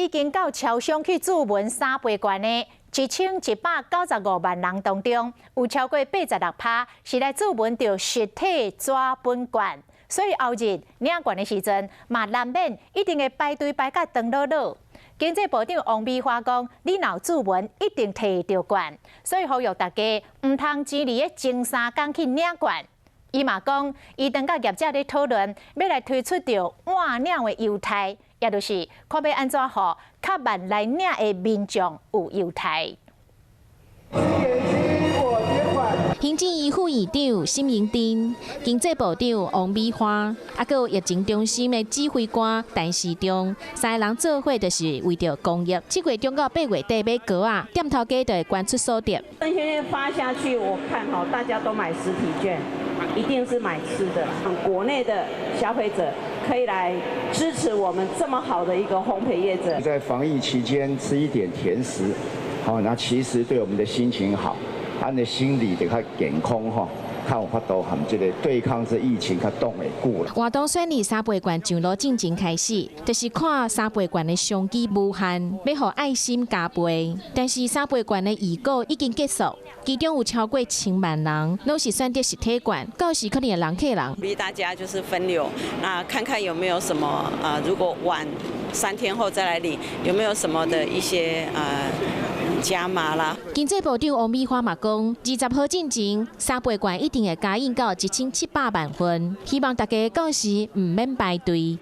已經到超商去注文三倍券的1195萬人當中，有超過86%是來注文著實體紙本券，所以後日領券的時陣，嘛難免一定會排隊排甲長囉囉。經濟部長王美花講：你若注文，一定提著券，所以呼籲大家毋通錢字的前三工去領券。伊嘛講，伊正佮業者咧討論，欲來推出著晚領的優待，也就是看欲按怎予較慢來領的民眾有優待。行政院副院長沈榮津、經濟部長王美花，啊，閣有疫情中心的指揮官陳時中，三个人做伙就是為著公益。這月中到八月底買糕仔，店頭家就會捐出所得。振興券發下去，我看吼，大家都買實體券，一定是買吃的。國內的消費者可以來支持我們這麼好的一個烘焙業者。在防疫期間吃一點甜食，好，那其實對我們的心情好。咱的心理就較健康吼，較有法度和這个對抗這疫情較擋會久啦。活動選擇三倍券上路進前開始，就是看三倍券的商機無限，欲予愛心加倍。但是三倍券的預購已經結束，其中有超過千萬人攏是選擇實體券，到時可能會人客人。鼓勵大家就是分流，那看看有沒有什麼啊？如果晚3天後再來領，有沒有什麼的一些啊？加碼啦！經濟部長王美花嘛講，20號進前三倍券一定會加印到1700萬份，希望大家到時毋免排隊。